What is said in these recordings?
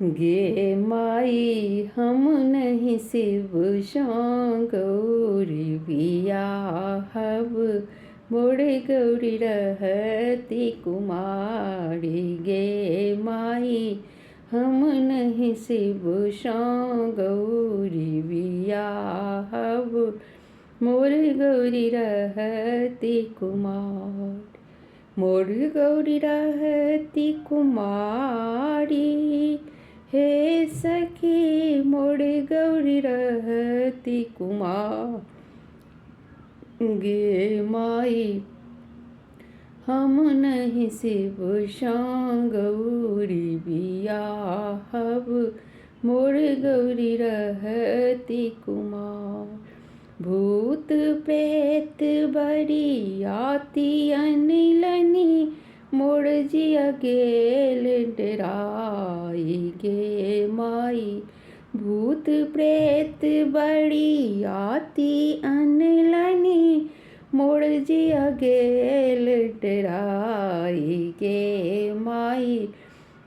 गे माई हम नहि शिव सँ गौरी बियाहब, मोर गौरी रहती कुमारी। गे माई हम नहि शिव सँ गौरी बियाहब, मोर गौरी रहती कुमार। मोर गौरी रहती कुमारी, हे सखी मोर गौरी रहती कुमार। गे माई हम नहि शिव सँ गौरी बियाहब, मोर गौरी रहती कुमार। भूत प्रेत बरियाती अनलनि, मोर जिया गेल डेराई। गे माई भूत प्रेत बरियाती अनलनि, मोर जिया गेल डेराई। गे माई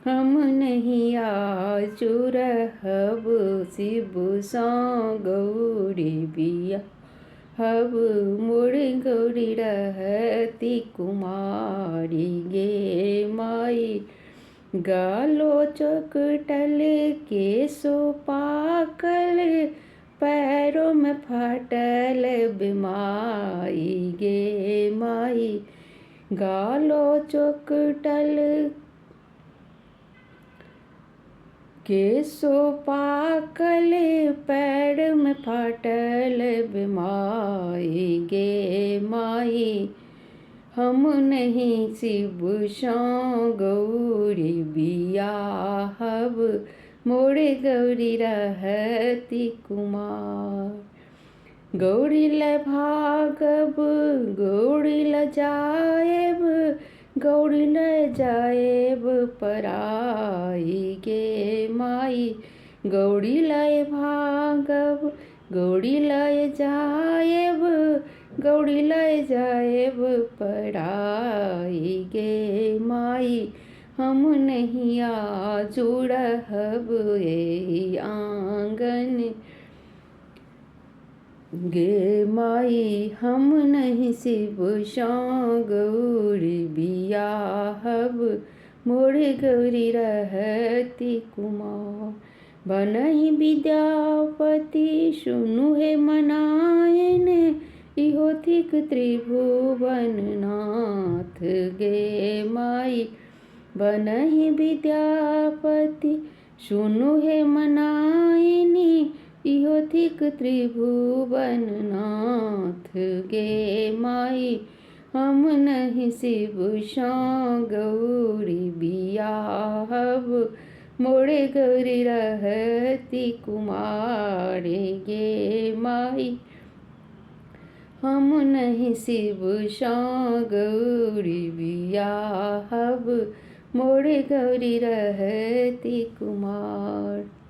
हम नहि आजु रहब, शिव सँ गौरी बियाहब, मोर गौरी रहती कुमारी। गे माई गालो चोकटल केशो पाकल, पैरों में फाटल बिमाई। गे माई गालो चोकटल केशो पाकल, पैर में फाटल बिमाई। गे माई हम नहि शिव सँ गौरी बियाहब, मोर गौरी रहती कुमार। गौरी लय भागब गौरी लय जाएब, गौरी लय जाएब पराई। गे माई गौरी लय भागब गौरी लय जाएब, गौरी लय जाएब पराई। गे माई हम नहि आजु रहब एहि आँगन। गे माई हम नहि शिव सँ गौरी बियाहब, मोर गौरी रहती कुमार। भनहि विद्यापति सुनु हे मनाइन, इहो थिक त्रिभुवन नाथ। गे माई भनहि विद्यापति सुनु हे मनाइनि, इहो थिक त्रिभुवन नाथ। गे माई हम नहि शिव सँ गौरी बियाहब, मोर गौरी रहती कुमारी। गे माई हम नहि शिव सँ गौरी बियाहब, मोर गौरी रहती कुमार।